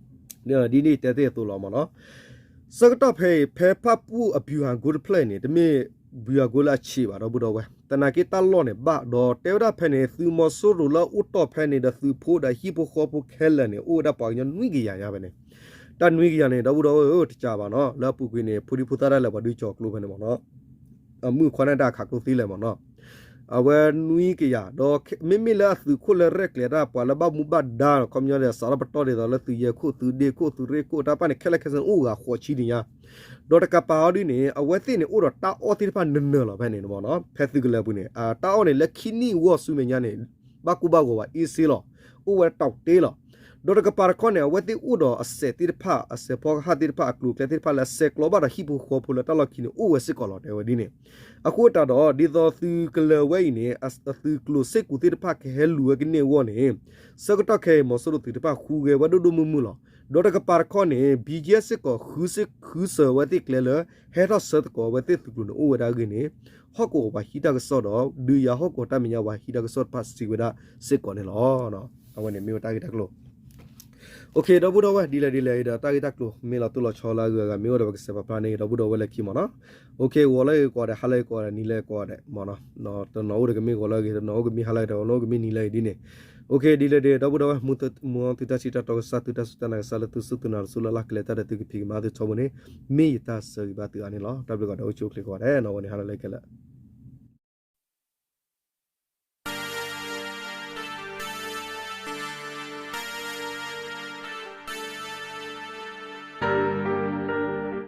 ဒ်န့ၣ်တဲသ့ၣ်အသိးလီၤမ့ၢ်နီၤ. ဆၢကတီၢ်ဖဲအံၤ ဖဲဖၣ်ပူၣ်အ ဗျူဟာကုန်း တဖျၢၣ်အံၤန့ၣ် တမ့ၢ် ဗျူဟာကုန်း လၢအဆံးဘၣ် ဒီပုၢ်ဒီဝဲၢ်, သနာ်က့တၢ်လီၢ်န့ၣ်ဘၣ် ဒီးတဲဝဲဒၣ်ဖဲန့ၣ် သုးမီၤစိရိၤလၢအအိၣ်တီၢ်ဖဲန့ၣ်ဒီးသုးဖိဒီးဟံၣ်ဖိဃီဖိခဲလၢာ်န့ၣ် အိၣ်ဝဲဒၣ်ပှၤကညီနွံကယၤညါဖဲန့ၣ်, တၢ်နွံကယၤန့ၣ် ဒီပုၢ်ဒီဝဲၢ်ဧၢ တကးဘၣ်နီၤ လၢအပူၤကွံာ်န့ၣ် ဖိဒံဖိသၣ်တၢ်လဲၤပှၤဒုးကၠီၤကျိဖဲန့ၣ်မ့ၢ်နီၤ အမုၣ်ခွါန့ၣ်တၢ်ခးကျိသ့လဲၣ်မ့ၢ်နီၤ, အဝဲနွံကယၤ ဒီးမ့မ့ၢ်လၢအသုးခိၣ်လၢရဲၣ်ကျဲၤတၢ် ပှၤလၢဘၣ်မူဘၣ်ဒါ ခီပညီဒီး စးထီၣ်ပတီၢ်ဒ်သိးလၢသုးယဲၢ်ခိၣ် သုးဒ့ခိၣ် သုးရ့ၣ်ခိၣ် တၢ်တဖၣ်န့ၣ် ခဲလၢာ်ခဲဆ့န့ၣ် အိၣ်ဂၤဃိးဆံဒံးညါ, ဒီးတကပၤအီၤဒ်န့ၣ် အဝဲသ့ၣ်န့ၣ်အိၣ်ဒီးတၢ်အီၣ်သ့ၣ်တဖၣ်နၢၤနၢၤလီၤဖဲန့ၣ်မ့ၢ်နီၤ, ဖဲသုးကလၢၤပူၤန့ၣ် တၢ်အီၣ်န့ၣ် လၢခံနံၣ်အဂီၢ်ဆူမဲာ်ညါန့ၣ် ဘၣ်ကူဘၣ်ဂီၤဘၣ်အ့စ့လီၤ, အိၣ်ဝဲတီးတ့လီၤ. ဒီးတကပၤတခီန့ၣ် အဝဲသ့ၣ်အိၣ်ဒီးအစဲးသ့ၣ်တဖၣ် အစဲးဖီကဟၣ်သ့ၣ်တဖၣ် အကျိၤအကျဲသ့ၣ်တဖၣ်လၢအဆဲးကျိးဘၣ်ဒီးဟံၣ်ဖိဃီဖိလၢတၢ်လီၢ်ခံန့ၣ် အိၣ်ဝဲစ့ၢ်ကီးလီၤ တဲဝဲဒ်န့ၣ်. အဃိသတးဒီး ဒ်သိးသုးကလၢၤဝဲအံၤန့ၣ် အသုးကျိၤစ့ၢ်ကီးသ့ၣ်တဖၣ်ကဟဲလူၤဝဲကန့ၢ်အဂီၢ်န့ၣ် ဆၢကတီၢ်ခဲအံၤ မီၤစိရိၤသုးတဖၣ်ဃုဂဲၤဝဲဒိၣ်ဒိၣ်မုၢ်မုၢ်လီၤ. ဒီးတကပၤတခီန့ၣ် ဘီကၠဲစ့ၢ်ကီး ဃုစၢၤဝဲသ့ၣ်ကျဲလၢ ဟဲထီၣ်ဆၢသကိးဝဲသ့ၣ်သုးကျိၤန့ၣ် အိၣ်ဝဲဒၣ်အဂ့ၢ်န့ၣ် ဟီၣ်ကဝီၤပှၤဟံးတၢ်ကစီၣ်ဒီး ဒုးယၤဟီၣ်ကဝီၤတၢ်မဲာ်ညါပှၤဟံးတၢ်ကစီၣ်တဖၣ်စံးဝဲဒၣ်စ့ၢ်ကီးန့ၣ်လီၤ. အဝဲန့ၣ်မ့ၢ်ဝဲတၢ်ဂ့ၢ်တၢ်ကျိၤ ဒီပုၢ်ဒီဝဲၢ် ဒ်လဲၣ်ဒ်လဲၣ်ဒီး တၢ်ဂ့ၢ်တၢ်ကျိၤ မ့ၢ်လီၤတိၢ်လီၤဆီလၢအဂုၤအဂၤ မ့ၢ်အိၣ်ဒီးပကစဲးပာ်ဖျါန့ၢ် ဒီပုၢ်ဒီဝဲၢ်လၢခံမ့ၢ်နီၤ. ဂီၤလၢအဂ့ၤကိးဂၤဒဲး ဟါလၢအဂ့ၤကိးဂၤဒဲး နံၤလၢအဂ့ၤကိးဂၤဒဲးမ့ၢ်နီၤ. တနီၤအိၣ်ဒီးကမ့ၢ်ဂီၤလၢအဂ့ၤ တနီၤအိၣ်ကမ့ၢ်ဟါလၢအဂ့ၤ တနီၤအိၣ်ကမ့ၢ်နံၤလၢအဂ့ၤဒ်န့ၣ်. ဒ်လဲၣ်ဒ်လဲၣ် ဒီပုၢ်ဒီဝဲၢ် မူသုတၢ်စံးတၢ်တီကစၢ် သုတၢ်စူၢ်တၢ်နာ်ကစၢ်လၢသုစူၢ်သုနာ်တစူၢ်လၢ်လၢ် ကလဲၤတၢ်ဒီးသုကဖံးကမၤသုထီဘိန့ၣ် မ့ၢ်ယတၢ်ဆၢဂ့ၤဘၣ်သုအါန့ၣ်လီၤ. တၢ်ဘျုးကိးဂၤဒဲး အိၣ်ဆူၣ်အိၣ်ချ့ကိးဂၤဒဲး နီၢ်ဝဲန့ၣ် ဟါလၢအဂ့ၤခဲလၢာ်